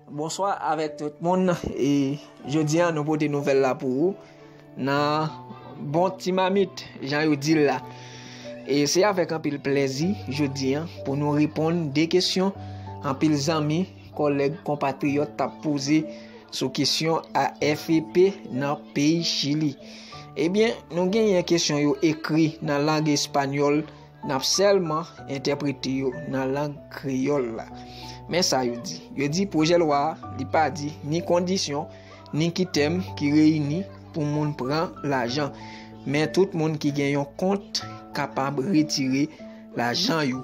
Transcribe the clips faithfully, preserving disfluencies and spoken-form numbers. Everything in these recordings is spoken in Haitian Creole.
Bonswa avèk tout moun. E jodi a, nou pote nouvèl la pou ou nan bon ti mamit, jan yo di l la. E se avèk anpil plèzi jodi a pou nou reponn de kesyon anpil zanmi, kòlèg, konpatriyòt t ap poze sou kesyon A F P nan peyi Chili. Ebyen, nou genyen kesyon yo ekri nan lang espanyòl, n ap sèlman entèprete yo nan lang kreyòl la. Men sa yo di. Yo di pwojè lwa a, li pa di ni kondisyon, ni ki tèm ki reyini pou moun pran lajan. Men tout moun ki gen yon kont kapab retire lajan yo.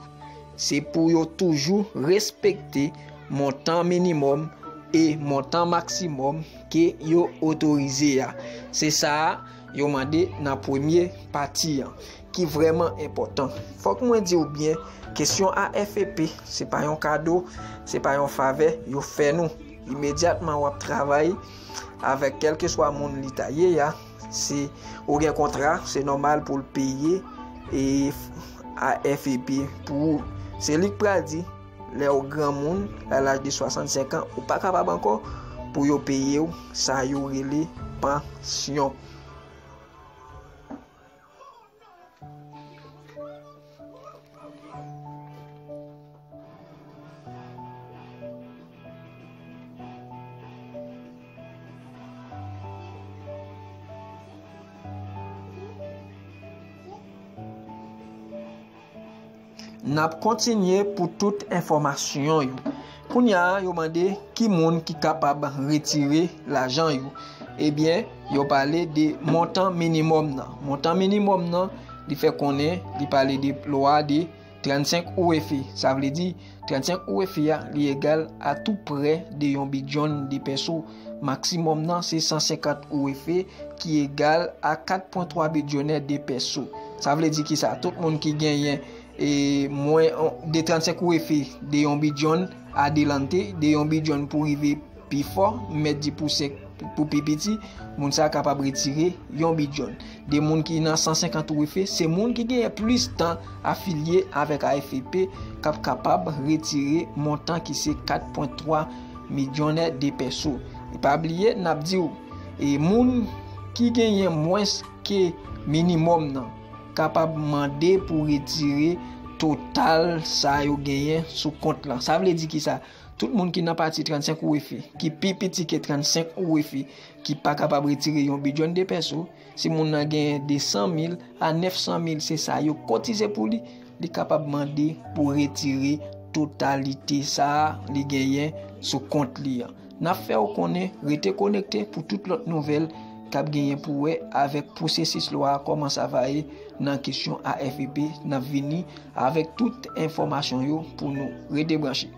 Se pou yo toujou respekte montan minimòm e montan maksimòm ke yo otorize a. Se sa a yo mande nan premye pati an, ki vrèman enpòtan. Fòk mwen di w byen, kesyon A F P, se pa yon kado, se pa yon favè yo fè nou. Imedyatman w ap travay avèk kèlkeswa moun li ta ye a, se ou gen kontra, se nòmal pou l peye e A F P pou ou. Se li k pral di, lè w granmoun, a laj de swasannsenk an, ou pa kapab ankò pou yo peye w sa yo rele pansyon. N ap kontinye pou tout enfòmasyon yo. Kounye a, yo mande ki moun ki kapab retire lajan yo. Ebyen, yo pale de montan minimòm nan. Montan minimòm nan, li fè konnen, li pale de lwa de trannsenk U F. Sa vle di, trannsenk U F a, li egal a tou prè de yon bidyon de pèso. Maksimòm nan, se san senkant U F, ki egal a kat pwen twa bidyonè de pèso. Sa vle di ki sa? Tout moun ki genyen e mwen de trannsenk U F de yon bidyon adelante, de yon bidyon pou rive pi fò, m mèt di pou senk, pou pi piti, moun sa a kapab retire yon bidyon. De moun ki nan san senkant U F, se moun ki genyen plis tan afilye avèk A F P k ap kapab retire montan ki se kat pwen twa midyonè de pèso. E pa bliye, n ap di w, e moun ki genyen mwens ke minimòm nan kapab mande pou retire total sa yo genyen sou kont lan. Sa vle di ki sa? Tout moun ki nan pati trannsenk U F, ki pi piti ke trannsenk U F, ki pa kapab retire yon bidyon de pèso, si moun nan genyen de san mil a nèf san mil, se sa yo kotize pou li, li kapab mande pou retire totalite sa a li genyen sou kont li an. N ap fè w konnen, rete konekte pou tout lòt nouvèl k ap genyen pou wè avèk pwosesis lwa a, kòman sa va ye nan kesyon A F P. N ap vini avèk tout enfòmasyon yo pou nou. Rete branche.